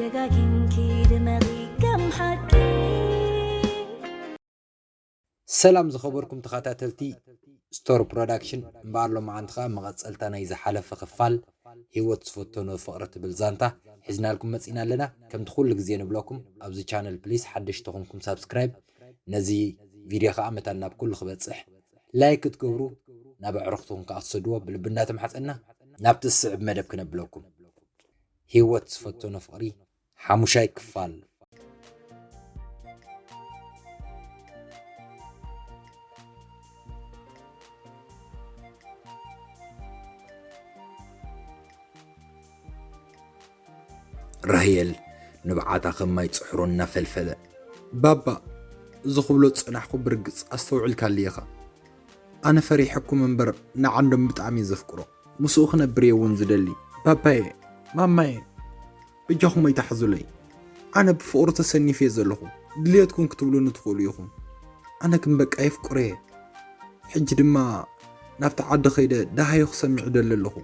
ደጋጊምኪ ድመቒ ከም ሓቂ። ሰላም ዝኸበርኩም ተኸታተልቲ ስቶር ፕሮዳክሽን፣ እምበኣር ሎማዓንቲ ኸኣ መቐጸልታ ናይ ዝሓለፈ ክፋል ህይወት ዝፈተኖ ፍቕሪ ትብል ዛንታ ሒዝናልኩም መጺና ኣለና። ከምቲ ኩሉ ግዜ ንብለኩም ኣብዚ ቻነል ፕሊስ ሓደሽቲ ተኾንኩም ሳብስክራይብ፣ ነዚ ቪድዮ ኸኣ መታን ናብ ኩሉ ክበጽሕ ላይክ ክትገብሩ ናብ ኣዕሩኽትኹም ከኣ ክትሰድዎ ብልቢ እናተማሕጸና ናብቲ ዝስዕብ መደብ ክነብለኩም። ህይወት ዝፈተኖ ፍቕሪ ሓሙሻይ ክፋል። ራሄል ንብዓታ ከም ማይ ጽሕሮ እናፈልፈለ፣ ባባ፣ እዚ ክብሎ ዝጸናሕኩ ብርግጽ ኣስተውዒልካሉ ኢኻ። ኣነ ፈሪሐኩም እምበር ንዓንዶም ብጣዕሚ እየ ዘፍቅሮ። ምስኡ ክነብር እየ እውን ዝደሊ። ባባየ፣ ማማየ፣ በጃኹም ኣይትሓዙለይ። ኣነ ብፍቕሩ ተሰኒፈ እየ ዘለኹ። ድልየትኩም ክትብሉኒ ትኽእሉ ኢኹም። ኣነ ግን በቃ የፍቅሮ እየ። ሕጂ ድማ ናብቲ ዓዲ ከይደ ደሃዩ ክሰምዕ እደሊ ኣለኹ።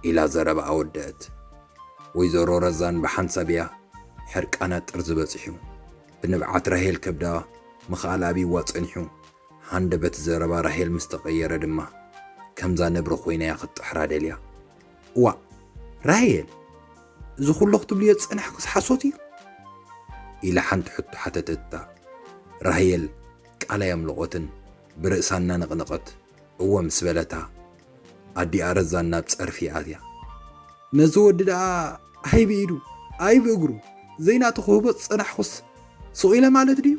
ኢላ ዘረባኣ ወደአት። ወይዘሮ ረዛን ብሓንሳብ እያ ሕርቃና ጥርዚ በጺሑ። ብንብዓት ራሄል ከብዳ ምኽኣል ኣብይዋ ጸኒሑ። ሃንደበት ዘረባ ራሄል ምስ ተቐየረ ድማ ከምዛ ነብሪ ኮይና እያ ክትጥሕራ ደልያ። እዋእ ራሄል፣ እዚ ኩሉ ክትብልዮ ዝጸናሕክስ ሓሶት እዩ? ኢላ ሓንቲ ሕቶ ሓተተታ። ራሄል ቃል ኣየምለቖትን ብርእሳ እናነቕነቐት እወ ምስ በለታ፣ ኣዲኣ ረዛን ናብ ጸርፊ ኣትያ። ነዚ ወዲ ደኣ ኣይ ብኢዱ ኣይ ብእግሩ ዘይናቱ ክህቦ ዝጸናሕኩስ ስቕ ኢለ ማለት ድዩ?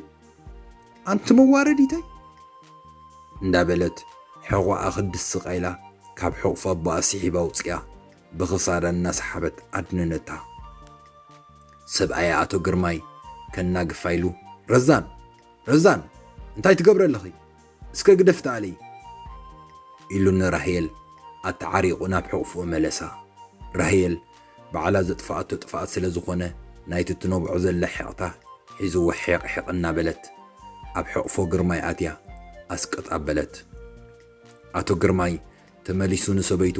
ኣንቲ መዋረዲተይ! እንዳበለት ሕቖኣ ክትድስቕ ኢላ ካብ ሕቑፊ ኣቦኣ ስሒባ ኣውጺኣ ብኽሳዳ እናሰሓበት ኣድነነታ። ሰብኣያ ኣቶ ግርማይ ከናግፋ ኢሉ፣ ረዛን! ረዛን! እንታይ ትገብሪ ኣለኺ? እስከ ግደፊ ተኣለዪ! ኢሉ ንራሄል ኣተዓሪቑ ናብ ሕቑፍኡ መለሳ። ራሄል ባዕላ ዘጥፍኣቶ ጥፍኣት ስለ ዝኾነ ናይቲ ትነብዖ ዘላ ሒቕታ ሒዝዋ ሒቕ ሒቕ እናበለት ኣብ ሕቑፎ ግርማይ ኣትያ ኣስቅጥ ኣበለት። ኣቶ ግርማይ ተመሊሱ ንሰበይቱ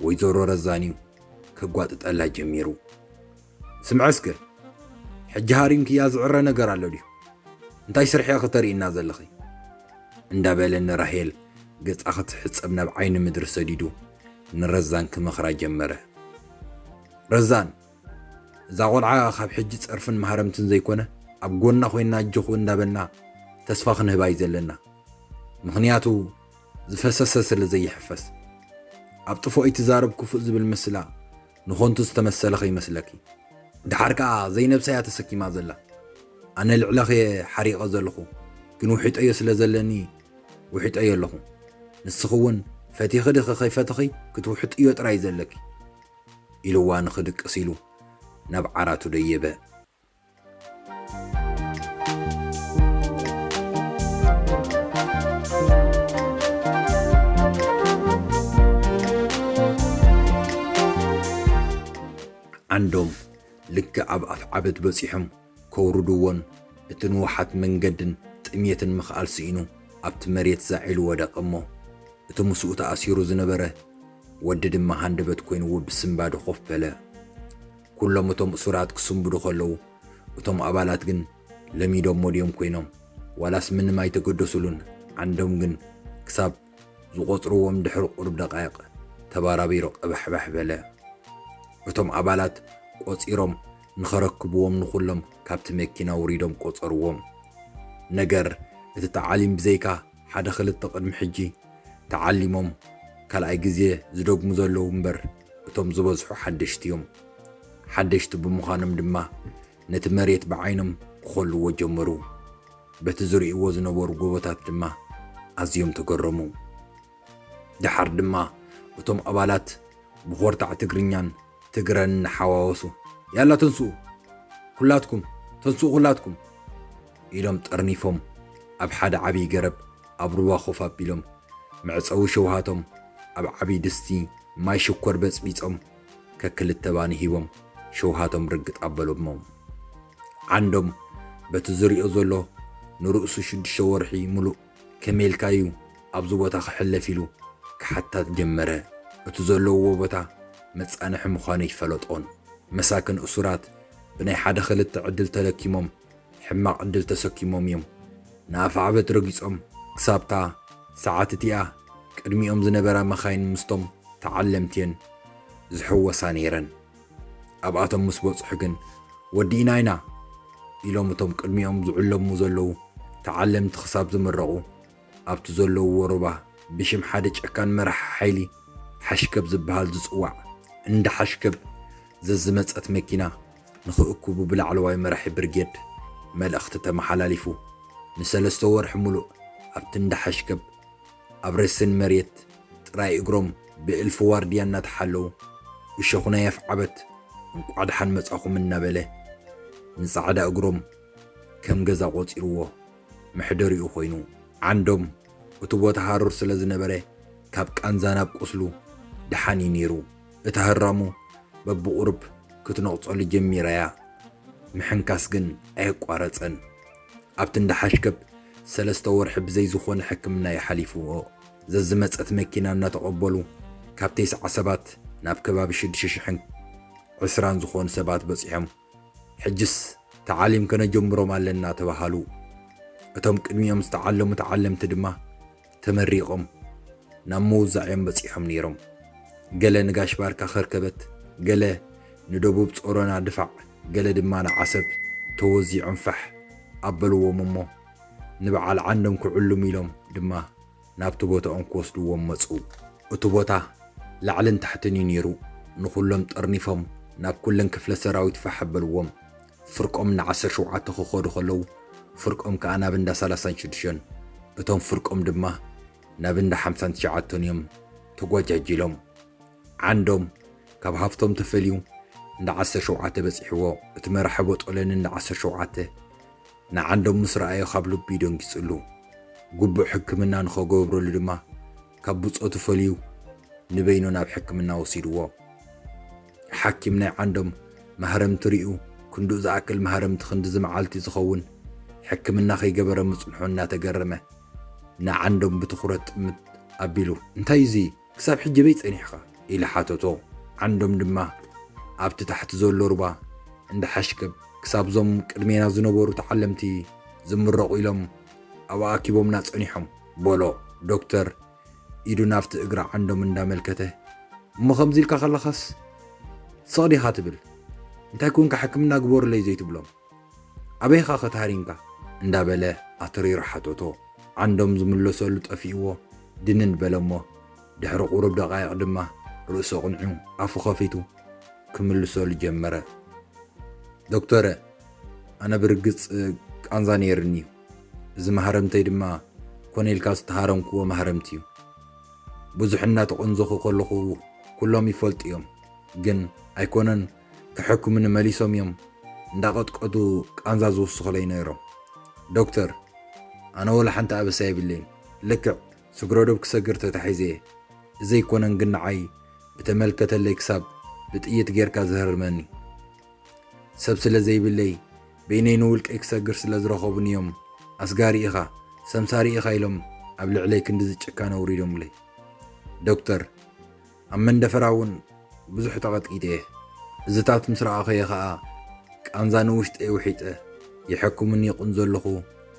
ወይዘሮ ረዛን እዩ ከጓጥጠላ ጀሚሩ። ስምዒ እስከ፣ ሕጂ ሃሪምክያ ዝዕረ ነገር ኣሎ ድዩ? እንታይ ስርሒ ኢኺ ተርእይና ዘለኺ? እንዳበለ ንራሄል ገጻ ክትሕጸብ ናብ ዓይኒ ምድሪ ሰዲዱ ንረዛን ክመኽራ ጀመረ። ረዛን፣ እዛ ቆልዓ ካብ ሕጂ ጸርፍን ማህረምትን ዘይኮነ ኣብ ጎና ኮይና ኣጆኹ እንዳበልና ተስፋ ክንህባ እዩ ዘለና። ምኽንያቱ ዝፈሰሰ ስለ ዘይሕፈስ። ኣብ ጥፎ ኣይትዛረብ ክፉእ ዝብል ምስላ ንኾንቱ ዝተመሰለ ከይመስለኪ። ደሓር ከኣ ዘይነብሳ እያ ተሰኪማ ዘላ። ኣነ ልዕለኺ እየ ሓሪቐ ዘለኹ፣ ግን ውሒጠዮ ስለ ዘለኒ ውሒጠዮ ኣለኹ። ንስኺ እውን ፈቲኺ ዲኺ ከይፈተኺ ክትውሕጥዮ ጥራይ ዘለኪ። ኢልዋ ንኽድቅስ ኢሉ ናብ ዓራቱ ደየበ። ዓንዶም ልክዕ ኣብ ኣፍ ዓበት በጺሖም ከውርድዎን እቲ ንውሓት መንገድን ጥምየትን ምኽኣል ስኢኑ ኣብቲ መሬት ዛዒሉ ወደቐ እሞ እቲ ምስኡ ተኣሲሩ ዝነበረ ወዲ ድማ ሃንደበት ኮይንዎ ብስንባደ ኮፍ በለ። ኩሎም እቶም እሱራት ክስንብዱ ከለዉ እቶም ኣባላት ግን ለሚዶሞ ድዮም ኮይኖም ዋላስ ምንም ኣይተገደሱሉን። ዓንዶም ግን ክሳብ ዝቖጽርዎም ድሕሪ ቁሩብ ደቃይቕ ተባራቢሩ ቀባሕባሕ በለ። እቶም ኣባላት ቆጺሮም ንኸረክብዎም ንኹሎም ካብቲ መኪና ውሪዶም ቆጸርዎም። ነገር እቲ ተዓሊም ብዘይካ ሓደ ክልተ ቅድሚ ሕጂ ተዓሊሞም ካልኣይ ግዜ ዝደግሙ ዘለዉ እምበር እቶም ዝበዝሑ ሓደሽቲ እዮም። ሓደሽቲ ብምዃኖም ድማ ነቲ መሬት ብዓይኖም ክኸልዎ ጀመሩ። በቲ ዝርእይዎ ዝነበሩ ጎቦታት ድማ ኣዝዮም ተገረሙ። ደሓር ድማ እቶም ኣባላት ብኾርታዕ ትግርኛን ትግረን እናሓዋወሱ ያላ ተንስኡ ኩላትኩም፣ ተንስኡ ኩላትኩም ኢሎም ጠርኒፎም ኣብ ሓደ ዓብዪ ገረብ ኣብ ሩባ ኮፍ ኣቢሎም መዕጸዊ ሸውሃቶም ኣብ ዓብዪ ድስቲ ማይ ሽኮር በጽቢጾም ከክልተ ባኒ ሂቦም ሸውሃቶም ርግጥ ኣበሎሞም። ዓንዶም በቲ ዝሪኦ ዘሎ ንርእሱ ሽዱሽተ ወርሒ ሙሉእ ከመይ ኢልካ እዩ ኣብዚ ቦታ ክሕለፍ ኢሉ ክሓታት ጀመረ። እቲ ዘለውዎ ቦታ መጻንሒ ምዃኑ ኣይፈለጦን። መሳክን እሱራት ብናይ ሓደ ክልተ ዕድል ተለኪሞም ሕማቕ ዕድል ተሰኪሞም እዮም ንኣፍዓበት ረጊጾም። ክሳብታ ሰዓት እቲኣ ቅድሚኦም ዝነበራ መኻይን ምስቶም ተዓለምቲ እየን ዝሕወሳ ነይረን። ኣብኣቶም ምስ በጽሑ ግን ወዲእና ኢና ኢሎም እቶም ቅድሚኦም ዝዕለሙ ዘለዉ ተዓለምቲ ክሳብ ዝምረቑ ኣብቲ ዘለውዎ ሩባ ብሽም ሓደ ጨካን መራሒ ሓይሊ ሓሽከብ ዝበሃል ዝጽዋዕ እንዳ ሓሽከብ ዘዝመጸት መኪና ንኽእክቡ ብላዕለዋይ መራሒ ብርጌድ መልእኽቲ ተመሓላሊፉ። ንሰለስተ ወርሒ ሙሉእ ኣብቲ እንዳ ሓሽከብ ኣብ ረስን መሬት ጥራይ እግሮም ብእልፊ ዋርድያ እናተሓለዉ እሸኹ ናይ ኣፍዓበት እንቋዕ ደሓን መጻኹም እናበለ ንጻዕዳ እግሮም ከም ገዛ ቆጺርዎ መሕደሪኡ ኮይኑ። ዓንዶም እቲ ቦታ ሃሩር ስለ ዝነበረ ካብ ቃንዛ ናብ ቁስሉ ደሓን እዩ ነይሩ። እታ ህራሙ በብቑሩብ ክትነቕጸሉ ጀሚራ እያ። ምሕንካስ ግን ኣየቋረጸን። ኣብቲ እንዳ ሓሽከብ ሰለስተ ወርሒ ብዘይ ዝኾነ ሕክምና እዩ ሓሊፍዎ። ዘዝመጸት መኪና እናተቐበሉ ካብ ተስዓ ሰባት ናብ ከባቢ ሽዱሽተ ሽሕን ዕስራን ዝኾኑ ሰባት በጺሖም። ሕጅስ ተዓሊም ከነጀምሮም ኣለና ተባሃሉ። እቶም ቅድሚኦም ዝተዓለሙ ተዓለምቲ ድማ ተመሪቖም ናብ ምውዛዕ እዮም በጺሖም ነይሮም። ገለ ንጋሽ ባርካ ከርከበት፣ ገለ ንደቡብ ጾሮና ድፋዕ፣ ገለ ድማ ንዓሰብ ተወዚዖም ፋሕ ኣበልዎም እሞ ንበዓል ዓንዶም ክዕልሙ ኢሎም ድማ ናብቲ ቦታኦም ክወስድዎም መጹ። እቲ ቦታ ላዕልን ታሕትን እዩ ነይሩ። ንኹሎም ጠርኒፎም ናብ ኩለን ክፍለ ሰራዊት ፋሕ ኣበልዎም። ፍርቆም እንዳ ዓሰርተ ሸውዓተ ክኸዱ ከለዉ ፍርቆም ከኣ ናብ እንዳ ሰላሳን ሽዱሽተን፣ እቶም ፍርቆም ድማ ናብ እንዳ ሓምሳን ትሽዓተን እዮም ተጓጃጂሎም። ዓንዶም ካብ ሃፍቶም ተፈልዩ እንዳ ዓሰርተ ሸውዓተ በጺሕዎ። እቲ መራሒ ቦጦለን እንዳ ዓሰርተ ሸውዓተ ንዓንዶም ምስ ረኣዮ ካብ ልቡ እዩ ደንጊጽሉ። ግቡእ ሕክምና ንኸገብረሉ ድማ ካብ ብጾቱ ፈልዩ ንበይኑ ናብ ሕክምና ወሲድዎ። ሓኪም ናይ ዓንዶም ማህረምቲ ሪኡ ክንድኡ ዝኣክል ማህረምቲ ክንድዚ መዓልቲ ዝኸውን ሕክምና ከይገበረ ምጽንሑ እናተገረመ ንዓንዶም ብትኹረት ጥምት ኣቢሉ፣ "እንታይ እዚ? ክሳብ ሕጂ በይ ጸኒሕኻ?" ኢሉ ሓተቶ። ዓንዶም ድማ ኣብቲ ታሕቲ ዘሎ ሩባ እንዳ ሓሽከብ ክሳብ እዞም ቅድሜና ዝነበሩ ተዓለምቲ ዝምረቑ ኢሎም ኣብኣ ኣኪቦምና ጸኒሖም በሎ። ዶክተር ኢዱ ናብቲ እግሪ ዓንዶም እንዳመልከተ፣ "እሞ ከምዚ ኢልካ ከለኻስ ስቕ ዲኻ ትብል? እንታይ ኮንካ ሕክምና ግበሩለይ ዘይትብሎም? ኣበይኻ ኸ ተሃሪምካ?" እንዳበለ ኣትሪሩ ሓተቶ። ዓንዶም ዝምለሰሉ ጠፊእዎ ድንን በለ እሞ ድሕሪ ቁሩብ ደቃይቕ ድማ ርእሱ ኣቕኒዑ ኣፉ ኸፊቱ ክምልሰሉ ጀመረ። "ዶክተረ፣ ኣነ ብርግጽ ቃንዛ ነይርኒ እዩ። እዚ ማህረምተይ ድማ ኮነ ኢልካ ዝተሃረምክዎ ማህረምቲ እዩ። ብዙሕ እናተቐንዘኹ ከለኹ ኩሎም ይፈልጡ እዮም። ግን ኣይኮነን ክሕክሙኒ መሊሶም እዮም እንዳቐጥቀጡ ቃንዛ ዝውስኹለይ ነይሮም። ዶክተር፣ ኣነ ወላ ሓንቲ ኣበሳ የብለይን። ልክዕ ስግረዶብ ክሰግር ተታሒዘ እየ። እዚ ኣይኮነን ግን ንዓይ ብተመልከተለይ ክሳብ ብጥይት ጌርካ ዝህርመኒ። ሰብ ስለ ዘይብለይ በይነይ ንውልቀይ ክሰግር ስለ ዝረኸቡኒ እዮም ኣስጋሪ ኢኻ፣ ሰምሳሪ ኢኻ ኢሎም ኣብ ልዕለይ ክንድዚ ጭካነ ኣውሪዶምለይ። ዶክተር፣ ኣብ መንደፈራ እውን ብዙሕ ተቐጥቂጠ እየ። እዚታት ምስ ረኣኸዮ ኸኣ ቃንዛ ንውሽጠይ ውሒጠ ይሐክሙኒ ይቕንዘ ኣለኹ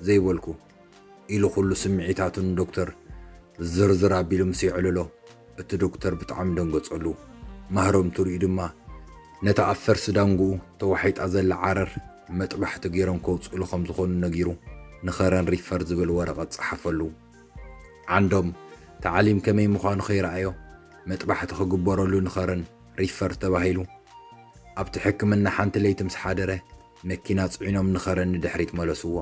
ዘይበልኩ" ኢሉ ኩሉ ስምዒታቱ ንዶክተር ዝርዝር ኣቢሉ ምስ የዕልሎ፣ እቲ ዶክተር ብጣዕሚ ደንገጸሉ። ማህረምቱ ሪኡ ድማ ነታ ኣብ ፈርሲ ዳንጉኡ ተዋሒጣ ዘላ ዓረር መጥባሕቲ ገይሮም ከውጽእሉ ከም ዝኾኑ ነጊሩ፣ ንኸረን ሪፈር ዝብል ወረቐት ጸሓፈሉ። ዓንዶም ተዓሊም ከመይ ምዃኑ ከይረኣዮ መጥባሕቲ ክግበረሉ ንኸረን ሪፈር ተባሂሉ። ኣብቲ ሕክምና ሓንቲ ለይቲ ምስ ሓደረ መኪና ጽዒኖም ንኸረን ንድሕሪት መለስዎ።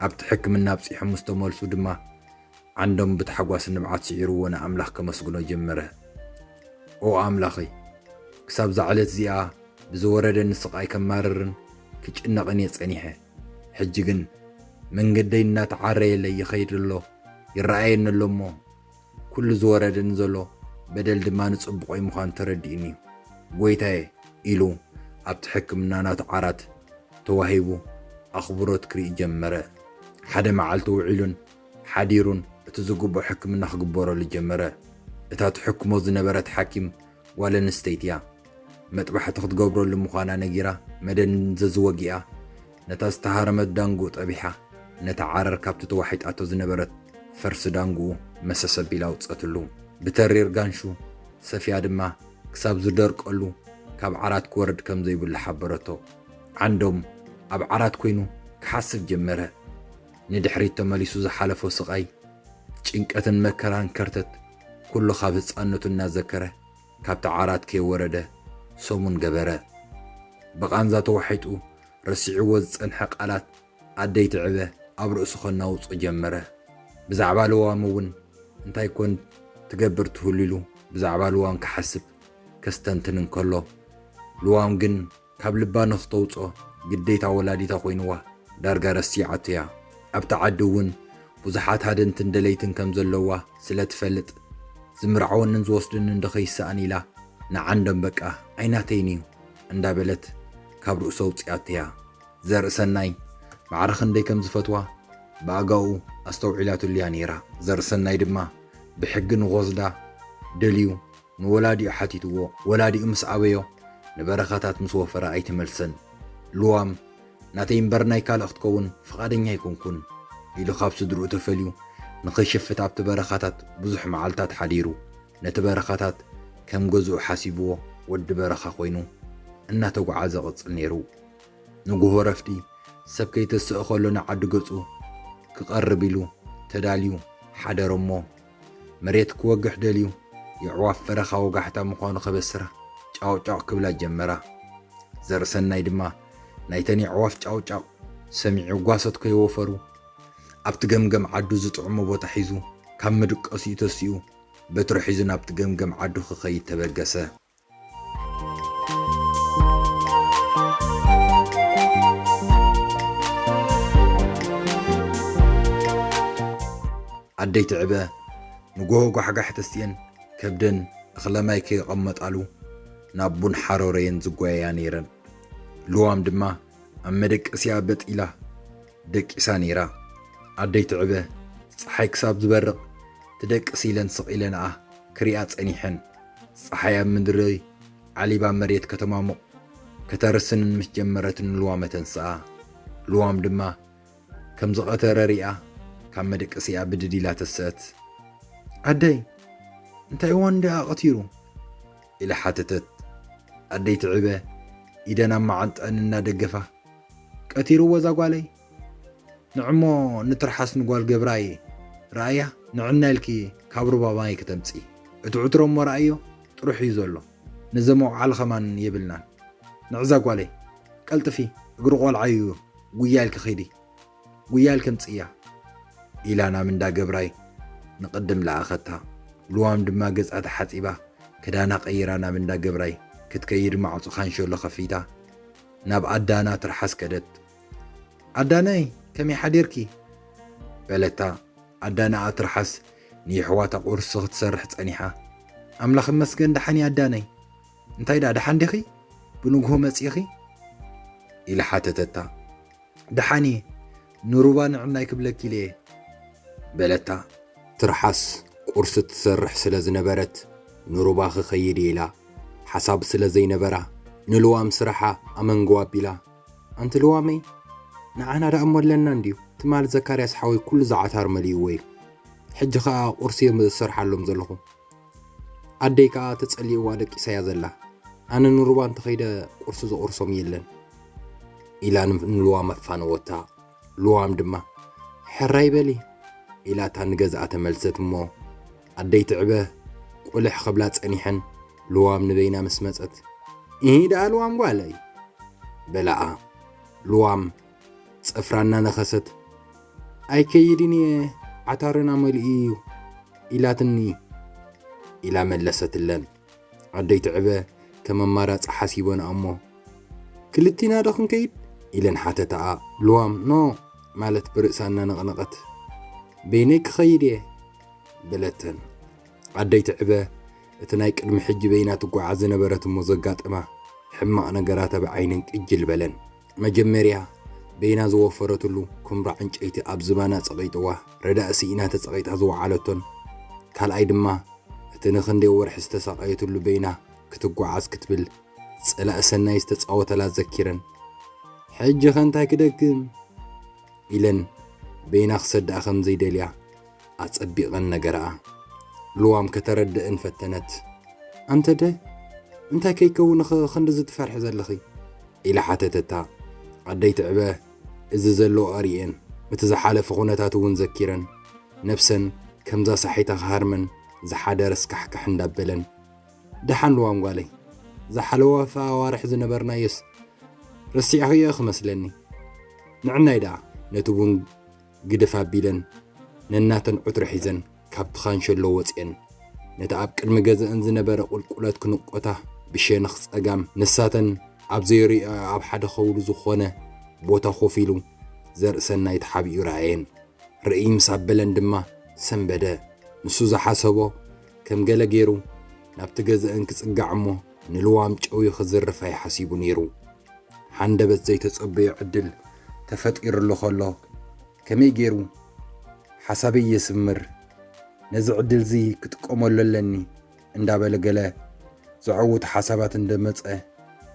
ኣብቲ ሕክምና ኣብጺሖም ምስ ተመልሱ ድማ ዓንዶም ብታሕጓስ ንብዓት ስዒርዎ ንኣምላኽ ከመስግኖ ጀመረ። "ኦ ኣምላኸይ፣ ክሳብ እዛ ዕለት እዚኣ ብዝወረደኒ ስቓይ ከማርርን ክጭነቕን እየ ጸኒሐ። ሕጂ ግን መንገደይ እናተዓረየለይ ይኸይድ ኣሎ፣ ይረኣየኒ ኣሎ እሞ፣ ኩሉ ዝወረደኒ ዘሎ በደል ድማ ንጽቡቐይ ምዃኑ ተረዲኡኒ እዩ። ጎይታየ" ኢሉ ኣብቲ ሕክምና ናቱ ዓራት ተዋሂቡ ኣኽብሮት ክርኢ ጀመረ። ሓደ መዓልቲ ውዒሉን ሓዲሩን እቲ ዝግብኦ ሕክምና ክግበረሉ ጀመረ። እታ ትሕክሞ ዝነበረት ሓኪም ጓል ኣንስተይቲ እያ። መጥባሕቲ ክትገብረሉ ምዃና ነጊራ፣ መደንዘዚ ወጊኣ፣ ነታ ዝተሃረመት ዳንጉ ጠቢሓ፣ ነታ ዓረር ካብቲ ተዋሒጣቶ ዝነበረት ፈርሲ ዳንጉ መሰስ ኣቢላ ኣውጸትሉ። ብተሪር ጋንሹ ሰፍያ ድማ ክሳብ ዝደርቀሉ ካብ ዓራት ክወርድ ከም ዘይብሉ ሓበረቶ። ዓንዶም ኣብ ዓራት ኮይኑ ክሓስብ ጀመረ። ንድሕሪት ተመሊሱ ዝሓለፎ ስቓይ፣ ጭንቀትን መከራን ከርተት ኩሉ ካብ ህጻንነቱ እናዘከረ ካብቲ ዓራት ከይወረደ ሰሙን ገበረ። ብቓንዛ ተዋሒጡ ረሲዕዎ ዝጸንሐ ቃላት ኣደይ ትዕበ ኣብ ርእሱ ከናውጾ ጀመረ። ብዛዕባ ልዋም እውን እንታይ ኮን ትገብር ትህሉ ኢሉ ብዛዕባ ልዋም ክሓስብ ከስተንትን እንከሎ፣ ልዋም ግን ካብ ልባ ንኽተውጾ ግዴታ ወላዲታ ኮይንዋ ዳርጋ ረሲዓቶ እያ። ኣብቲ ዓዲ እውን ብዙሓት ሃደንትን ደለይትን ከም ዘለዋ ስለ ትፈልጥ፣ ዝምርዓወንን ዝወስድንን ዶ ከይሰኣን ኢላ ንዓንዶም በቃ ኣይናተይን እዩ እንዳበለት ካብ ርእሱ ኣውጺኣቶ እያ። ዘርእሰናይ ማዕረ ክንደይ ከም ዝፈትዋ ብኣጋኡ ኣስተውዒላትሉ እያ ነይራ። ዘርእሰናይ ድማ ብሕጊ ንክወስዳ ደልዩ ንወላዲኡ ሓቲትዎ። ወላዲኡ ምስ ኣበዮ ንበረኻታት ምስ ወፈረ ኣይተመልሰን። ልዋም ናተይ እምበር ናይ ካልእ ክትከውን ፍቓደኛ ኣይኮንኩን ኢሉ ካብ ስድርኡ ተፈልዩ ንኸይሽፍት ኣብቲ በረኻታት ብዙሕ መዓልታት ሓዲሩ። ነቲ በረኻታት ከም ገዝኡ ሓሲብዎ ወዲ በረኻ ኮይኑ እናተጓዓዘ ቕጽል ነይሩ። ንግሆ ረፍዲ ሰብ ከይተስእ ከሎ ንዓዲ ገጹ ክቐርብ ኢሉ ተዳልዩ ሓደረ እሞ፣ መሬት ክወግሕ ደልዩ የዕዋፍ በረኻ ወጋሕታ ምዃኑ ከበስራ ጫውጫው ክብላ ጀመራ። ዘርእሰናይ ድማ ናይተን የዕዋፍ ጫውጫው ሰሚዑ ጓሶት ከይወፈሩ ኣብቲ ገምገም ዓዱ ዝጥዕሞ ቦታ ሒዙ ካብ ምድቀሲኡ ተሲኡ በትሪ ሒዙ ናብቲ ገምገም ዓዱ ክኸይድ ተበገሰ። ኣደይ ትዕበ ንጎሆ ጓሕጋሕ ተስእየን ከብደን እኽለ ማይ ከይቐመጣሉ ናብ ቡን ሓሮረየን ዝጓየያ ነይረን። ልዋም ድማ ኣብ መደቀሲኣ በጥ ኢላ ደቂሳ ነይራ። ኣደይ ትዕበ ጸሓይ ክሳብ ዝበርቕ ትደቅስ ኢለን ስቕ ኢለንኣ ክሪኣ ጸኒሐን። ጸሓይ ኣብ ምድሪ ዓሊባ መሬት ከተማሙቕ ከተርስንን ምስ ጀመረት ንልዋመ ተንስኣ። ልዋም ድማ ከም ዝቐተረ ሪኣ ካብ መደቀሲኣ ብድድ ኢላ ተሰአት። ኣደይ፣ እንታይ እዋን እንዲኣ ቀቲሩ? ኢላ ሓተተት። ኣደይ ትዕበ ኢደን ኣብ መዓንጠአን እናደገፋ፣ ቀቲርዎ እዛ ጓለይ። ንዕሞ ንትርሓስ ንጓል ገብራይ ረኣያ፣ ንዕና ኢልኪ ካብ ሩባ ማይ ከተምጺ። እቲ ዕትሮ እሞ ረኣዮ፣ ጥሩሕ እዩ ዘሎ። ነዘ መውዓሊ ኸማን የብልናን። ንዕዛ ጓለይ፣ ቀልጥፊ፣ እግሪ ቆልዓ እዩ፣ ጉያ ኢልኪ ኺዲ። ጉያ ኢልኪ ምጽእያ። ኢላ ናብ እንዳ ገብራይ ንቕድም ለኣኸታ። ልዋም ድማ ገጻ ተሓጺባ፣ ክዳና ቀይራ ናብ እንዳ ገብራይ ክትከይድ ማዕጾ ካንሸሎ ከፊታ፣ ናብ ኣዳና ትርሓስ ከደት። ኣዳነይ፣ ከመይ ሓዲርኪ? በለታ። ኣዳና ትርሓስ ንየሕዋታ ቁርሲ ክትሰርሕ ጸኒሓ። ኣምላኽ ይመስገን ደሓን እየ ኣዳነይ። እንታይ ደኣ ደሓን ዲኺ? ብንግሆ መጺእኺ? ኢላ ሓተተታ። ደሓን እየ፣ ንሩባ ንዕናይ ክብለኪ ኢለ እየ። በለታ። ትርሓስ ቁርሲ ትሰርሕ ስለ ዝነበረት ንሩባ ክኸይድ እየ ኢላ ሓሳብ ስለ ዘይነበራ ንልዋም ስራሓ ኣመንጎ ኣቢላ፣ ኣንቲ ልዋመይ፣ ንዓና ደኣ እሞ ኣለና እንድዩ፣ ትማል ዘካርያስ ሓወይ ኩሉ ዝዓታር መሊእዎ እዩ። ሕጂ ኸኣ ቁርሲ እየ ዝሰርሓሎም ዘለኹ። ኣደይ ከኣ ተጸሊእዋ ደቂሳ እያ ዘላ። ኣነ ንሩባ እንተኸይደ ቁርሲ ዝቑርሶም የለን። ኢላ ን-፣ ንልዋም ኣፋነወታ። ልዋም ድማ፣ ሕራይ በሊ፣ ኢላታ ንገዝኣ ተመልሰት እሞ፣ ኣደይ ትዕበ ቁልሕ ክብላ ጸኒሐን፣ ልዋም ንበይና ምስ መጸት፣ ኢሂ ደኣ ልዋም ጓለይ፣ በላኣ። ልዋም ጸፍራ እናነኸሰት፣ ኣይከይድን እየ፣ ዓታርና መሊኡ እዩ፣ ኢላትኒ፣ ኢላ መለሰትለን። ኣደይ ትዕበ ከም ኣማራጺ ሓሲበንኣ እሞ፣ ክልቲና ዶ ክንከይድ? ኢለን ሓተታኣ። ልዋም፣ ኖ፣ ማለት ብርእሳ እናነቕነቐት፣ በይነይ ክኸይድ እየ፣ በለተን። ኣደይ ትዕበ እቲ ናይ ቅድሚ ሕጂ በይና ትጓዓዝ ዝነበረት እሞ ዘጋጠማ ሕማቕ ነገራት ኣብ ዓይነን ቅጅል በለን። መጀመርያ በይና ዝወፈረትሉ ኩምራ ዕንጨይቲ ኣብ ዝባና ጸቒጥዋ፣ ረዳእ ስኢና ተጸቒጣ ዝወዓለቶን፣ ካልኣይ ድማ እቲ ንኽንደይ ወርሒ ዝተሳቐየትሉ በይና ክትጓዓዝ ክትብል ጸላእ ሰናይ ዝተጻወተላ ዘኪረን፣ ሕጂ ኸ እንታይ ክደግም? ኢለን በይና ክሰድኣ ከም ዘይደልያ ኣጸቢቐን ነገርኣ። ልዋም ከተረድእን ፈተነት። ኣንተ ደ እንታይ ከይከውን ኸ ክንድዚ ትፈርሒ ዘለኺ? ኢላ ሓተተታ። ኣደይ ትዕበ እዚ ዘለዋ ርእየን፣ እቲ ዝሓለፈ ኩነታት እውን ዘኪረን፣ ነብሰን ከምዛ ሳሒታ ክሃርመን ዝሓደረ ስካሕካሕ እንዳበለን፣ ደሓን ልዋም ጓለይ፣ ዝሓለዋ ኣዋርሕ ዝነበርናዮስ ረሲዕኽዮ ክመስለኒ። ንዕናይ ደኣ ነቲ ቡን ግድፍ ኣቢለን ነናተን ዑትሪ ሒዘን ካብቲ ካንሸሎ ወጺኤን ነቲ ኣብ ቅድሚ ገዛእን ዝነበረ ቁልቁለት ክንቆታ ብሸነኽ ጸጋም ንሳተን ኣብ ዘይሪኦ ኣብ ሓደ ኸውሊ ዝኾነ ቦታ ኮፍ ኢሉ ዘርእሰናይ ተሓቢኡ ረኣየን። ርእይ ምስ ኣበለን ድማ ሰንበደ። ንሱ ዝሓሰቦ ከም ገለ ገይሩ ናብቲ ገዛእን ክጽጋዕ እሞ ንልዋም ጨውዩ ክዝርፋ ይሓሲቡ ነይሩ። ሃንደበት ዘይተጸበዮ ዕድል ተፈጢሩሉ ከሎ ከመይ ገይሩ ሓሳበይ የስምር፣ ነዚ ዕድልዚ ክጥቀመሉ ኣለኒ እንዳበለ ገለ ዘዐውት ሓሳባት እንደመጸ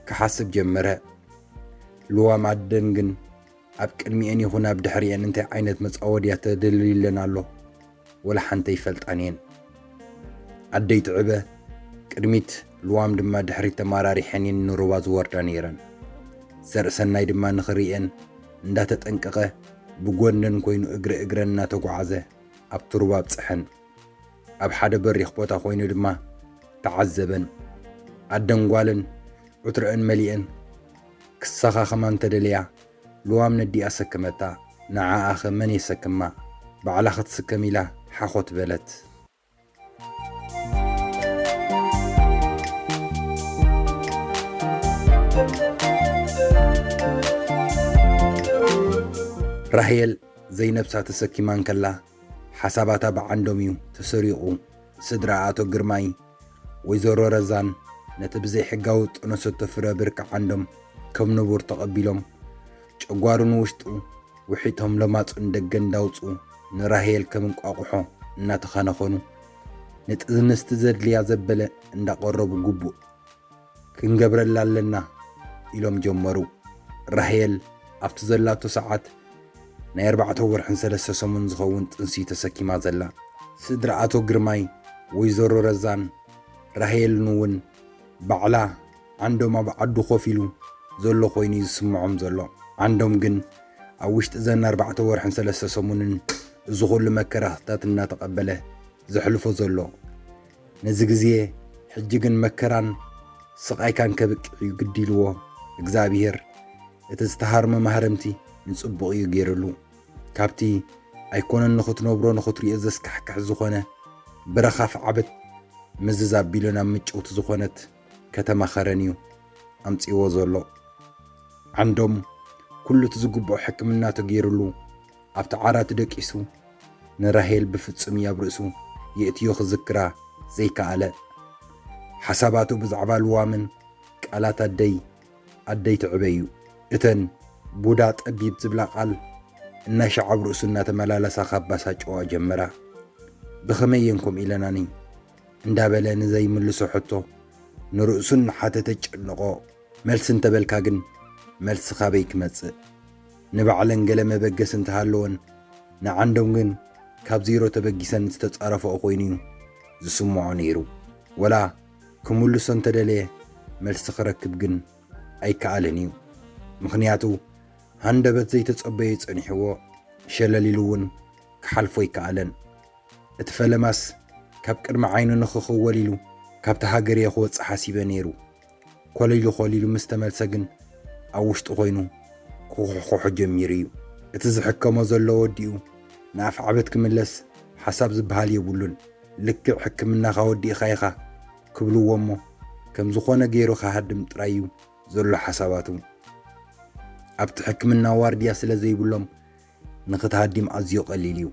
ክሓስብ ጀመረ። ልዋም ኣደን ግን ኣብ ቅድሚኤን ይኹን ኣብ ድሕሪኤን እንታይ ዓይነት መጻወድያ ተደልዩለን ኣሎ ወላ ሓንቲ ኣይፈልጣን እየን። ኣደይ ትዕበ ቅድሚት ልዋም ድማ ድሕሪት ተማራሪሐን እየን ንሩባ ዝወርዳ ነይረን። ዘርእሰናይ ድማ ንኽርእየን እንዳተጠንቀቐ ብጎነን ኮይኑ እግሪ እግረን እናተጓዓዘ ኣብቲ ሩባ ኣብጽሐን። ኣብ ሓደ በሪኽ ቦታ ኮይኑ ድማ ተዓዘበን። ኣደን ጓልን ዑትረአን መሊአን ክሰኻኸማ እንተደለያ ልዋም ነዲኣ ሰከመታ። ንዓኣኸ መን የሰክማ? ባዕላ ክትስከም ኢላ ሓኾት በለት። ራሄል ዘይነብሳ ተሰኪማ እንከላ ሓሳባታ ብዓንዶም እዩ ተሰሪቑ። ስድራ ኣቶ ግርማይ ወይዘሮ ረዛን ነቲ ብዘይሕጋዊ ጥኖ ሰቶ ፍረ ብርኪ ዓንዶም ከም ንቡር ተቐቢሎም፣ ጨጓሩ ንውሽጡ ውሒጦም ለማጹ ንደገ እንዳውጹ ንራሄል ከም እንቋቑሖ እናተኸናኸኑ፣ ንጥንስቲ ዘድልያ ዘበለ እንዳቐረቡ ግቡእ ክንገብረላ ኣለና ኢሎም ጀመሩ። ራሄል ኣብቲ ዘላቶ ሰዓት ናይ ኣርባዕተ ወርሕን ሰለስተ ሰሙን ዝኸውን ጥንሲ ተሰኪማ ዘላ። ስድራ ኣቶ ግርማይ፣ ወይዘሮ ረዛን ራሄልን እውን ባዕላ ዓንዶም ኣብ ዓዱ ኮፍ ኢሉ ዘሎ ኮይኑ እዩ ዝስምዖም ዘሎ። ዓንዶም ግን ኣብ ውሽጢ ዘን ኣርባዕተ ወርሕን ሰለስተ ሰሙንን እዚ ኩሉ መከራታት እናተቐበለ ዘሕልፎ ዘሎ። ነዚ ግዜ ሕጂ ግን መከራን ስቓይካን ከብቅዕ እዩ ግዲ ኢልዎ። እግዚኣብሔር እቲ ዝተሃርመ ማህረምቲ ንጽቡቕ እዩ ገይርሉ። ካብቲ ኣይኮነን ንኽትነብሮ ንኽትሪኦ ዘስካሕክሕ ዝኾነ ብረኻፍ ዓበት ምዝዝ ኣቢሉ ናብ ምጭውቲ ዝኾነት ከተማ ኸረን እዩ ኣምጺዎ ዘሎ። ዓንዶም ኩሉ እቲ ዝግብኦ ሕክምና ተገይሩሉ ኣብቲ ዓራት ደቂሱ ንራሄል ብፍጹም እዩ ኣብ ርእሱ የእትዮ ክዝክራ ዘይከኣለ። ሓሳባቱ ብዛዕባ ልዋምን ቃላት ኣደይ ኣደይ ትዕበ እዩ። እተን ቡዳ ጠቢብ ዝብላ ቃል እናሻዓብ ርእሱ እናተመላለሳ ካብ ባሳጨዋ ጀመራ። ብኸመይ እየን ከምኡ ኢለናኒ እንዳበለ ንዘይምልሶ ሕቶ ንርእሱ እናሓተተ ጨንቆ። መልሲ እንተበልካ ግን መልሲ ካበይ ክመጽእ? ንባዕለን ገለ መበገሲ እንተሃለወን ንዓንዶም ግን ካብ ዜሮ ተበጊሰን ዝተጻረፈኦ ኮይኑ እዩ ዝስምዖ ነይሩ። ወላ ክምልሶ እንተደለየ መልሲ ክረክብ ግን ኣይከኣልን እዩ። ምኽንያቱ ሃንደበት ዘይተጸበዮ ጸኒሕዎ ሸለል ኢሉ እውን ክሓልፎ ኣይከኣለን። እቲ ፈለማስ ካብ ቅድሚ ዓይኑ ንኽኽወል ኢሉ ካብቲ ሃገር እየ ክወጽእ ሓሲበ ነይሩ። ኮሊሉ ኮሊሉ ምስ ተመልሰ ግን ኣብ ውሽጡ ኮይኑ ክኹሕኩሑ ጀሚሩ እዩ። እቲ ዝሕከሞ ዘሎ ወዲኡ ንኣፍ ዓበት ክምለስ ሓሳብ ዝበሃል የብሉን። ልክዕ ሕክምናኻ ወዲእኻ ኢኻ ክብልዎ እሞ ከም ዝኾነ ገይሩ ክሃድም ጥራይ እዩ ዘሎ ሓሳባቱ። ኣብቲ ሕክምና ዋርድያ ስለ ዘይብሎም ንኽትሃድም ኣዝዩ ቀሊል እዩ።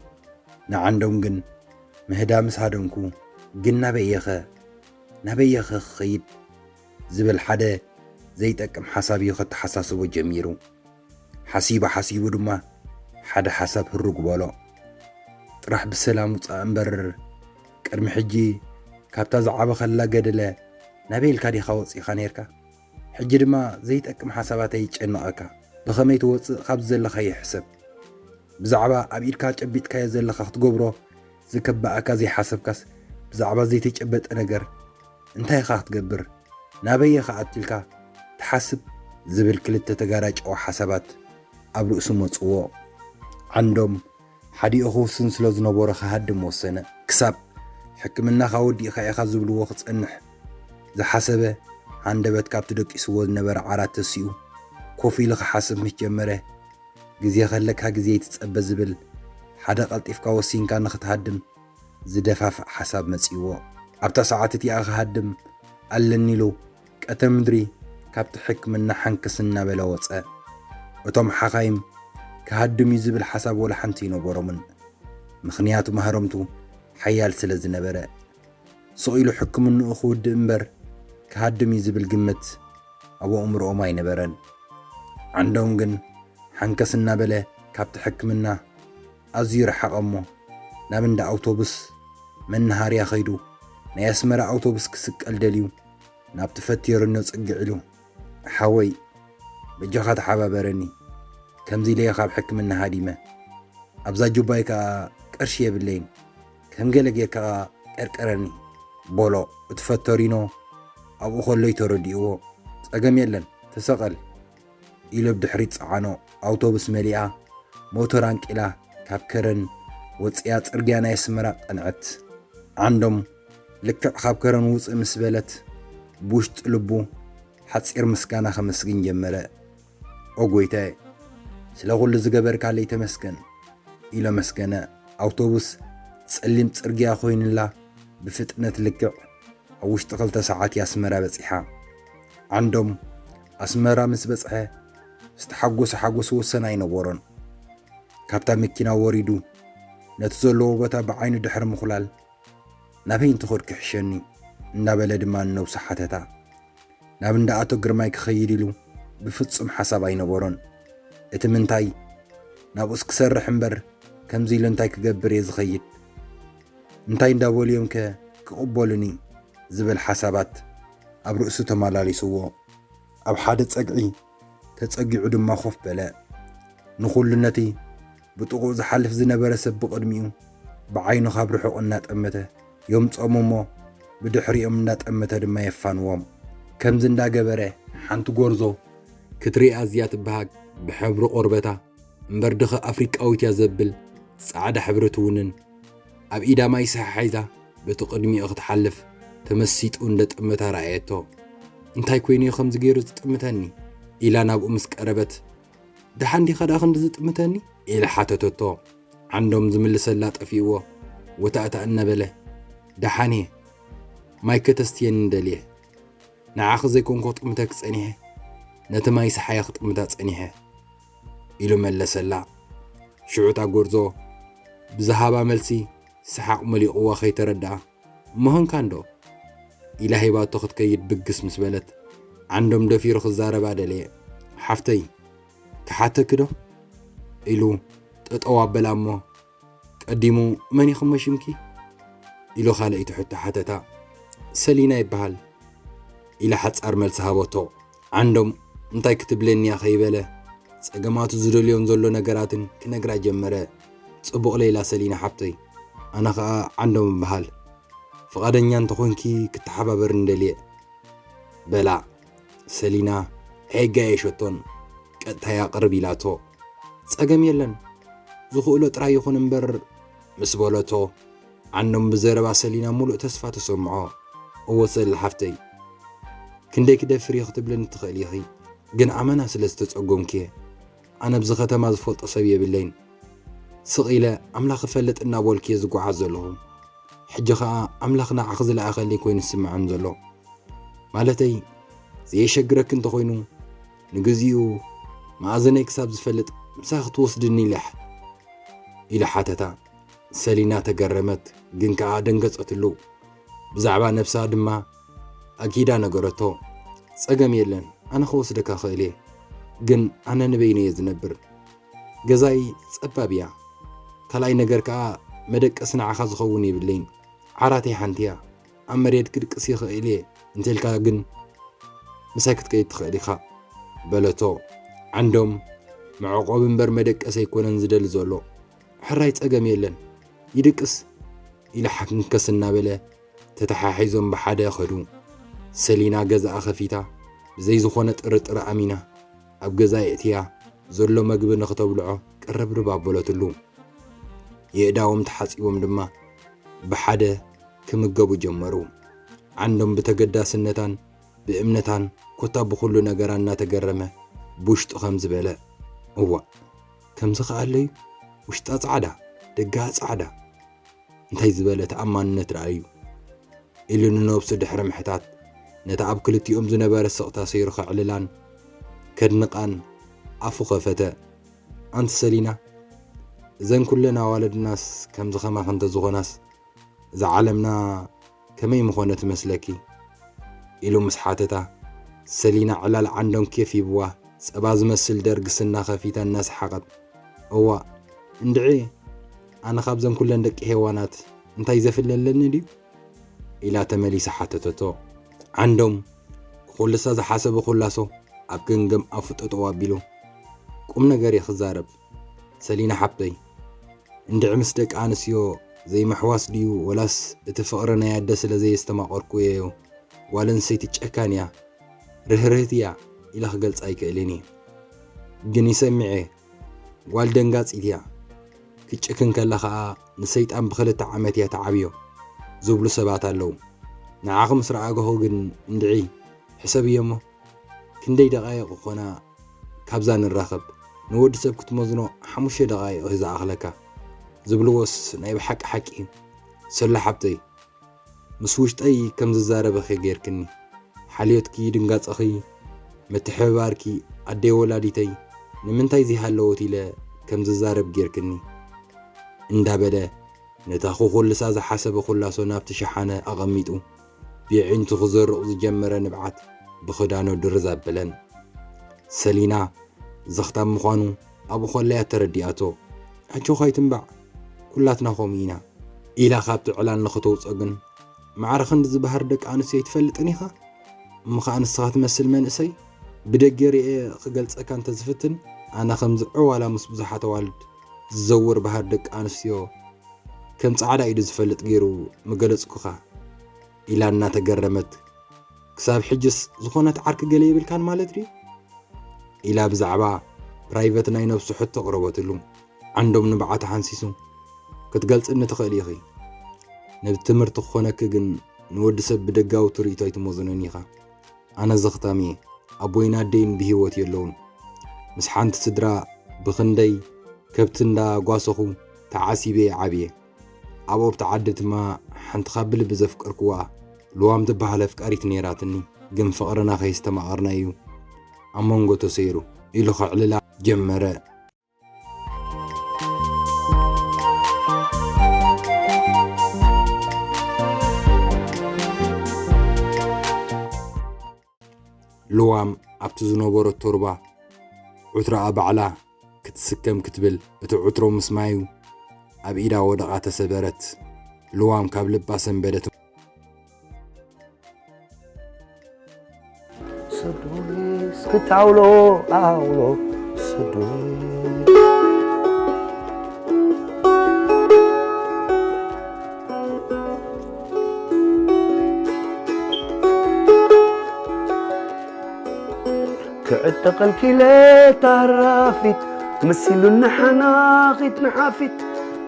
ንዓንዶም ግን ምህዳምስ ሃደምኩ፣ ግን ናበየኸ ናበየኸ ክኸይድ ዝብል ሓደ ዘይጠቅም ሓሳብ እዩ ከተሓሳስቦ ጀሚሩ። ሓሲቡ ሓሲቡ ድማ ሓደ ሓሳብ ህርግ በሎ። ጥራሕ ብሰላም ውፃእ እምበር ቅድሚ ሕጂ ካብታ ዝዓበኸላ ገደለ ናበይ ኢልካ ዲኻ ወፂእኻ ነይርካ? ሕጂ ድማ ዘይጠቅም ሓሳባት ኣይጨንቐካ። ብኸመይ ትወጽእ ካብዚ ዘለኻዮ ሕሰብ። ብዛዕባ ኣብ ኢድካ ጨቢጥካዮ ዘለኻ ክትገብሮ ዝከብኣካ ዘይሓሰብካስ፣ ብዛዕባ ዘይተጨበጠ ነገር እንታይ ኢኻ ክትገብር? ናበይ ኢኻ ኣትልካ ትሓስብ? ዝብል ክልተ ተጋራጨዎ ሓሳባት ኣብ ርእሱ መጽዎ። ዓንዶም ሓዲኡ ክውስን ስለ ዝነበሮ ክሃድም ወሰነ። ክሳብ ሕክምናኻ ወዲእኻ ኢኻ ዝብልዎ ክጸንሕ ዝሓሰበ፣ ሃንደበት ካብቲ ደቂስዎ ዝነበረ ዓራት ተሲኡ ኮፍ ኢሉ ክሓስብ ምስ ጀመረ፣ ግዜ ከለካ ግዜ ይትጸበ ዝብል ሓደ ቀልጢፍካ ወሲንካ ንኽትሃድም ዝደፋፍእ ሓሳብ መጺእዎ። ኣብታ ሰዓት እቲኣ ክሃድም ኣለኒ ኢሉ ቀተ ምድሪ ካብቲ ሕክምና ሓንክስ እናበለ ወጸ። እቶም ሓኻይም ክሃድም እዩ ዝብል ሓሳብ ወላ ሓንቲ ኣይነበሮምን። ምኽንያቱ ማህረምቱ ሓያል ስለ ዝነበረ። ስቕ ኢሉ ሕክምንኡ ክውድእ እምበር ክሃድም እዩ ዝብል ግምት ኣብ ኣእምሮኦም ኣይነበረን። ዓንዶም ግን ሓንከስ እናበለ ካብቲ ሕክምና ኣዝዩ ረሓቐ እሞ ናብ እንዳ ኣውቶቡስ መናሃርያ ከይዱ ናይ ኣስመራ ኣውቶቡስ ክስቀል ደልዩ ናብቲ ፈትየርኖ ጽግዕ ኢሉ፣ "ሓወይ በጃኻ ተሓባበረኒ፣ ከምዚ ኢለ እየ ካብ ሕክምና ሃዲመ፣ ኣብዛ ጁባይ ከኣ ቅርሺ የብለይን፣ ከም ገለ ጌርካ ቀርቀረኒ" በሎ። እቲ ፈተሪኖ ኣብኡ ከሎ እዩ ተረዲእዎ። "ጸገም የለን፣ ተሰቐል" ኢሉ ብድሕሪት ጸዓኖ። ኣውቶቡስ መሊኣ ሞተር ኣንቂላ ካብ ከረን ወጺኣ ጽርግያ ናይ ኣስመራ ቀንዐት። ዓንዶም ልክዕ ካብ ከረን ውጽእ ምስ በለት ብውሽጢ ልቡ ሓጺር ምስጋና ከመስግን ጀመረ። "ኦ ጎይታየ፣ ስለ ኩሉ ዝገበርካለይ ተመስገን" ኢሉ ኣመስገነ። ኣውቶቡስ ጸሊም ጽርግያ ኮይኑላ ብፍጥነት ልክዕ ኣብ ውሽጢ ክልተ ሰዓት እያ ኣስመራ በጺሓ። ዓንዶም ኣስመራ ምስ በጽሐ ዝተሓጎሰ ሓጎስ ወሰን ኣይነበሮን። ካብታ መኪና ወሪዱ ነቲ ዘለዎ ቦታ ብዓይኑ ድሕሪ ምኹላል፣ "ናበይ እንተኸድኩ ይሕሸኒ?" እንዳበለ ድማ ንነብሱ ሓተታ። ናብ እንዳ ኣቶ ግርማይ ክኸይድ ኢሉ ብፍጹም ሓሳብ ኣይነበሮን። እቲ ምንታይ ናብኡስ ክሰርሕ እምበር ከምዚ ኢሉ እንታይ ክገብር እየ ዝኸይድ? እንታይ እንዳበሉ እዮም ከ ክቕበሉኒ? ዝብል ሓሳባት ኣብ ርእሱ ተመላሊስዎ። ኣብ ሓደ ጸግዒ ተጸጊዑ ድማ ኮፍ በለ። ንኹሉ ነቲ ብጥቕኡ ዝሓልፍ ዝነበረ ሰብ ብቕድሚኡ ብዓይኑ ካብ ርሑቕ እናጠመተ የምጽኦም እሞ ብድሕሪኦም እንዳጠመተ ድማ የፋንዎም። ከምዚ እንዳገበረ ሓንቲ ጎርዞ ክትርኢ ኣዝያ ትበሃግ፣ ብሕብሪ ቆርበታ እምበር ድኸ ኣፍሪቃዊት እያ ዘብል ጻዕዳ ሕብሪ ትውንን፣ ኣብ ኢዳ ማይ ሰሓ ሒዛ በቲ ቅድሚኡ ክትሓልፍ ተመሲጡ እንደጠመታ ረኣየቶ። "እንታይ ኮይኑ እዩ ከምዚ ገይሩ ዝጥምተኒ?" ኢላ ናብኡ ምስ ቀረበት፣ "ደሓን ዲኻ ደኣ ክንዲ ዝጥምተኒ?" ኢላ ሓተተቶ። ዓንዶም ዝምልሰላ ጠፊእዎ፣ ወታእታ እናበለ፣ "ደሓን እየ፣ ማይ ከተስትየኒ እንደልየ። ንዓኺ ዘይኮንኩ ክጥምተኪ ጸኒሐ፣ ነቲ ማይ ሰሓየ ክጥምታ ጸኒሐ" ኢሉ መለሰላ። ሽዑ እታ ጎርዞ ብዝሃባ መልሲ ሰሓቕ መሊቑዋ ከይተረድኣ፣ "ምዃንካ እንዶ?" ኢላ ሂባቶ ክትከይድ ብግስ ምስ በለት፣ ዓንዶም ደፊሩ ክዛረባ ደለየ። "ሓፍተይ፣ ክሓተኪ ዶ?" ኢሉ ጠጠው ኣበላ እሞ፣ ቀዲሙ "መን ኢኹም ሽምኪ?" ኢሉ ካልኣይቲ ሕቶ ሓተታ። "ሰሊና ይበሃል" ኢላ ሓጻር መልሲ ሃበቶ። ዓንዶም እንታይ ክትብለኒ እያ ከይበለ፣ ጸገማቱ ዝደልዮን ዘሎ ነገራትን ክነግራ ጀመረ። "ጽቡቕ ለይላ ሰሊና ሓብተይ፣ ኣነ ኸኣ ዓንዶም እበሃል። ፍቓደኛ እንተኾንኪ ክተሓባበርኒ ደልየ" በላ። ሰሊና ኣይጋየሸቶን፣ ቀጥታ እያ ቅርብ ኢላቶ። "ጸገም የለን፣ ዝኽእሎ ጥራይ ይኹን እምበር" ምስ በለቶ፣ ዓንዶም ብዘረባ ሰሊና ሙሉእ ተስፋ ተሰምዖ። "እወ ሰሊ ሓፍተይ፣ ክንደይ ክደፍር እየ ክትብለኒ ትኽእሊ ኢኺ፣ ግን ኣመና ስለ ዝተጸጎምኩ እየ። ኣነ ኣብዚ ከተማ ዝፈልጦ ሰብ የብለይን። ስቕ ኢለ ኣምላኽ ይፈልጥ እናበልኩ እየ ዝጓዓዝ ዘለኹ። ሕጂ ኸኣ ኣምላኽ ንዓኺ ዝለኣኸለይ ኮይኑ ዝስምዓኒ ዘሎ። ማለተይ፣ ዘየሸግረኪ እንተኾይኑ፣ ንግዚኡ መኣዝነይ ክሳብ ዝፈልጥ ምሳኺ ክትወስድኒ ኢለ" ኢሉ ሓተታ። ሰሊና ተገረመት፣ ግን ከኣ ደንገጸትሉ። ብዛዕባ ነብሳ ድማ ኣኪዳ ነገረቶ። "ጸገም የለን፣ ኣነ ክወስደካ ክእል እየ፣ ግን ኣነ ንበይነይ እየ ዝነብር። ገዛይ ጸባብ እያ። ካልኣይ ነገር ከኣ መደቀሲ ንዓኻ ዝኸውን የብለይን። ዓራተይ ሓንቲ እያ። ኣብ መሬት ክድቅስ ይኽእል እየ እንተልካ ግን ምሳይ ክትከይድ ትኽእል ኢኻ በለቶ። ዓንዶም መዕቆቢ እምበር መደቀሲ ኣይኮነን ዝደሊ ዘሎ። ሕራይ ጸገም የለን፣ ይድቅስ ኢለ ሓንከስ እናበለ ተተሓሒዞም ብሓደ ኸዱ። ሰሊና ገዛኣ ኸፊታ ብዘይ ዝኾነ ጥርጥር ኣሚና ኣብ ገዛ የእትያ ዘሎ መግቢ ንኽተብልዖ ቅርብርብ ኣበለትሉ። የእዳዎም ተሓጺቦም ድማ ብሓደ ክምገቡ ጀመሩ። ዓንዶም ብተገዳስነታን ብእምነታን ኮታ ብኹሉ ነገራ እናተገረመ ብውሽጡ ከም ዝበለ፣ "እዋእ፣ ከምዚ ከኣ ኣለዩ? ውሽጣ ጻዕዳ፣ ደጋኣ ጻዕዳ?" እንታይ ዝበለ ተኣማንነት ደኣ እዩ? ኢሉ ንነብሱ ድሕሪ ምሕታት፣ ነታ ኣብ ክልቲኦም ዝነበረ ስቕታ ሰይሩ ከዕልላን ከድንቓን ኣፉ ኸፈተ። "ኣንቲ ሰሊና፣ እዘን ኩለን ኣዋልድናስ ከምዚ ኸማኺ እንተ ዝኾናስ፣ እዛ ዓለምና ከመይ ምኾነ ትመስለኪ?" ኢሉ ምስ ሓተታ፣ ሰሊና ዕላል ዓንዶም ኬፍ ሂብዋ፣ ጸባ ዝመስል ደርጊ ስና ከፊታ እናሰሓቐት፣ "እዋእ፣ እንድዒ፣ ኣነ ካብዘን ኩለን ደቂ ሄዋናት እንታይ ዘፍለ ኣለኒ ድዩ?" ኢላ ተመሊሳ ሓተተቶ። ዓንዶም ክኹልሳ ዝሓሰበ ኩላሶ ኣብ ገምገም ኣፉ ጠጠው ኣቢሉ፣ "ቁም ነገር እየ ክዛረብ ሰሊና ሓብተይ። እንድዒ ምስ ደቂ ኣንስትዮ ዘይምሕዋስ ድዩ ወላስ እቲ ፍቕሪ ናይ ኣደ ስለ ዘየስተማቐርኩዮ'ዩ? ጓል ኣንስተይቲ ጨካን እያ፣ ርህርህቲ እያ ኢለ ክገልጻ ኣይክእልን እየ። ግን ይሰምዕ እየ፣ ጓል ደንጋጺት እያ፣ ክትጭክን ከላ ኸኣ ንሰይጣን ብኽልተ ዓመት እያ ትዓብዮ" ዝብሉ ሰባት ኣለዉ። ንዓኺ ምስ ረኣግኹ ግን እንድዒ ሕሰብዮ እሞ፣ ክንደይ ደቓይቕ ኾና ካብዛ ንራኸብ? ንወዲ ሰብ ክትመዝኖ ሓሙሽተ ደቓይቕ እዩ ዝኣኽለካ ዝብልዎስ ናይ ብሓቂ ሓቂ እዩ። ሰሉ ሓብተይ፣ ምስ ውሽጠይ ከም ዝዛረበኺ ጌርክኒ። ሓልዮትኪ፣ ድንጋጸኺ፣ ምትሕብባርኪ፣ ኣደይ ወላዲተይ ንምንታይ ዘይሃለወት ኢለ ከም ዝዛረብ ጌርክኒ። እንዳበለ ነታ ክኹልሳ ዝሓሰበ ኩላሶ ናብቲ ሸሓነ ኣቐሚጡ፣ ብየዒንቱ ክዘርቕ ዝጀመረ ንብዓት ብኽዳኑ ድርዝ ኣበለን። ሰሊና ዘኽታም ምዃኑ ኣብኡ ከላ እያ ተረዲኣቶ። "ኣጆኻ ኣይትንባዕ፣ ኩላትና ከምኡ ኢና" ኢላ ካብቲ ዕላል ንኽተውጾ ግን፣ "ማዕረ ክንድዚ ባህሪ ደቂ ኣንስትዮ ኣይትፈልጥን ኢኻ? እሞ ኸኣ ንስኻ ትመስል መንእሰይ፣ ብደገ ርእየ ክገልጸካ እንተዝፍትን፣ ኣነ ከምዚ ዕዋላ ምስ ብዙሓት ኣዋልድ ዝዘውር ባህሪ ደቂ ኣንስትዮ ከም ጻዕዳ ኢዱ ዝፈልጥ ገይሩ ምገለጽኩኻ" ኢላ እናተገረመት፣ "ክሳብ ሕጅስ ዝኾነት ዓርኪ ገለ የብልካን ማለት ድዩ?" ኢላ ብዛዕባ ፕራይቨት ናይ ነብሱ ሕቶ ኣቕረበትሉ። ዓንዶም ንብዓት ሓንሲሱ፣ "ክትገልጽኒ ትኽእሊ ኢኺ። ንትምህርቲ ክኾነኪ ግን ንወዲ ሰብ ብደጋዊ ትርኢቱ ኣይትመዝኖን ኢኻ። ኣነ ዘኽታም እየ። ኣቦይን ኣደይን ብህይወት የለውን። ምስ ሓንቲ ስድራ ብኽንደይ ከብቲ እንዳጓሰኹ ተዓሲበ እየ ዓብየ። ኣብ ኣብቲ ዓዲ ድማ ሓንቲ ካብ ብልቢ ዘፍቀርክዋ ልዋም ትበሃል ኣፍቃሪት ነይራትኒ፣ ግን ፍቕርና ከየስተማቐርናዩ ኣብ መንጎ ተሰይሩ" ኢሉ ከዕልላ ጀመረ። ልዋም ኣብቲ ዝነበሮ ቶርባ ዑትራኣ ባዕላ ክትስከም ክትብል፣ እቲ ዑትሮ ምስ ማዩ ኣብ ኢዳ ወደቓ ተሰበረት። ልዋም ካብ ልባ ሰንበደት። ሰዱስ ክታውሎ ኣውሎ ሰዱስ ክዕጠቐልኪ ኢለ ታራፊት መሲሉኒ ሓናኺት ንሓፊት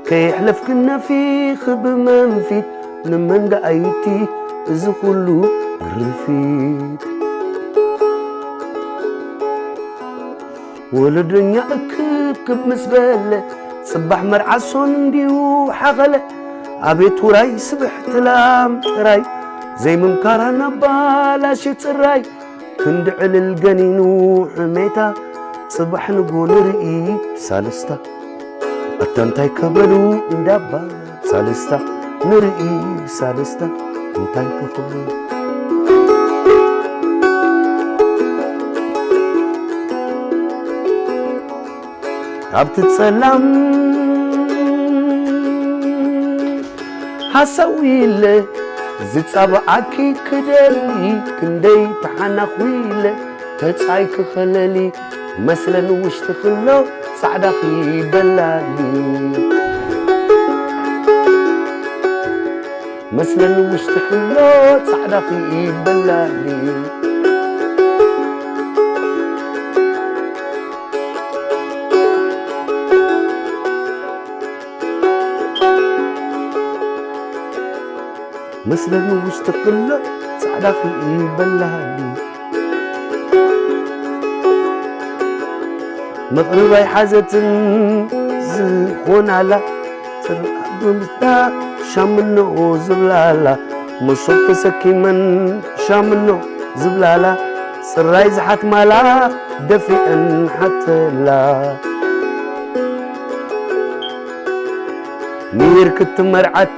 ከየሕለፍክን ነፊኺ ብመንፊት ንመን ደኣይቲ እዚ ኩሉ ግርፊት ወለደኛ እክብክብ ምስ በለ ጽባሕ መርዓ ሶን እንዲዩ ሓኸለ ኣቤት ውራይ ስብሕቲ ላም ጥራይ ዘይምምካራ ናብ ባላሽ ጽራይ ክንዲ ዕልል ገኒኑ ሕሜታ ጽባሕ ንጎ ንርኢ ሳልስታ ኣታ እንታይ ከበሉ እንዳባ ሳልስታ ንርኢ ሳልስታ እንታይ ከኸሉ ኣብቲ ጸላም ሓሳዊ ኢለ ዝጻብኣኪ ክደሊ ክንደይ ተሓናኺለ ተጻይ ክኸለሊ መስለን ውሽጢ ክሎ ጻዕዳኺ በላሊ መስለን ውሽጢ ክሎ ጻዕዳኺ በላሊ መስለኒ ውሽጢ ክሎ ጻዕዳ ክኢበላኒ መቕርባይ ሓዘትን ዝኾናላ ጽርዓት ብምታ ሻምኖ ዝብላላ መሶብ ተሰኪመን ሻምኖ ዝብላላ ጽራይ ዝሓትማላ ደፊአን ሓተላ ሚር ክትመርዓት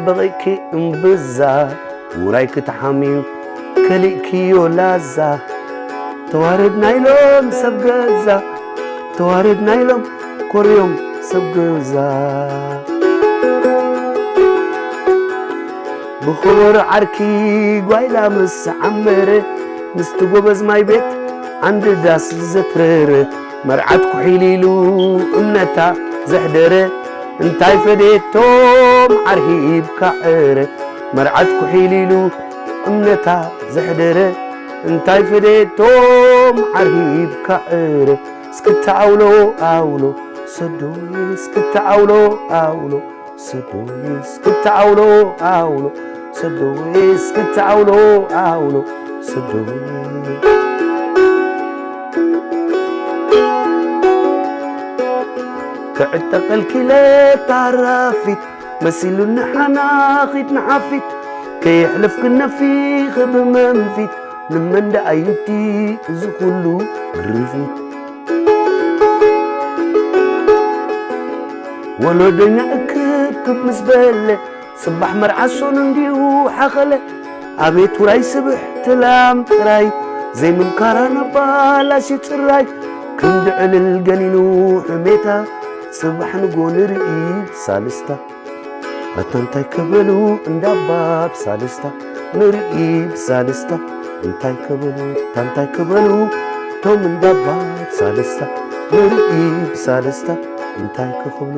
በቒኪ እምብዛ ውራይ ክትሓምዩ ከሊእክዮ ላዛ ተዋረድና ኢሎም ሰብ ገዛ ተዋረድና ኢሎም ኮርዮም ሰብ ገዛ ብኸበሮ ዓርኪ ጓይላ ምስ ዓመረ ምስቲ ጎበዝ ማይ ቤት ዓንዲ ዳስ ዘትረረ መርዓት ኩሒል ኢሉ እምነታ ዘሕደረ እንታይ ፈዴቶም ዓርሂብካ ዕረ መርዓት ኩሒል ኢሉ እምነታ ዘሕደረ እንታይ ፈዴቶም ዓርሂብካ ዕረ እስክታ ኣውሎ ኣውሎ ሰዶይ እስክታ ኣውሎ ኣውሎ ሰዶይ እስክታ ኣውሎ ኣውሎ ሰዶይ እስክታ ኣውሎ ኣውሎ ሰዶይ ክዕጠቐልኪ ለታራፊት መሲሉኒ ሓናኺት ንሓፊት ከየሕለፍክን ነፊኺ ብመንፊት ንመን ደኣ እዩ እቲ እዚ ኩሉ ግርፊት ወለዶኛ እክብክብ ምስ በለ ጽባሕ መርዓ ሶኑ እንዲሁ ሓኸለ ኣቤት ውራይ ስብሕቲ ላም ጥራይ ዘይምምካራ ነባላሽ ጽራይ ክንዲ ዕልል ገኒኑ ሕሜታ ጽባሕ ንጎ ንርኢ ሳልስታ ኣታ እንታይ ክበሉ እንዳባ ብሳልስታ ንርኢ ብሳልስታ እንታይ ክበሉ እታ እንታይ ክበሉ እቶም እንዳባ ብሳልስታ ንርኢ ብሳልስታ እንታይ ክኽብሉ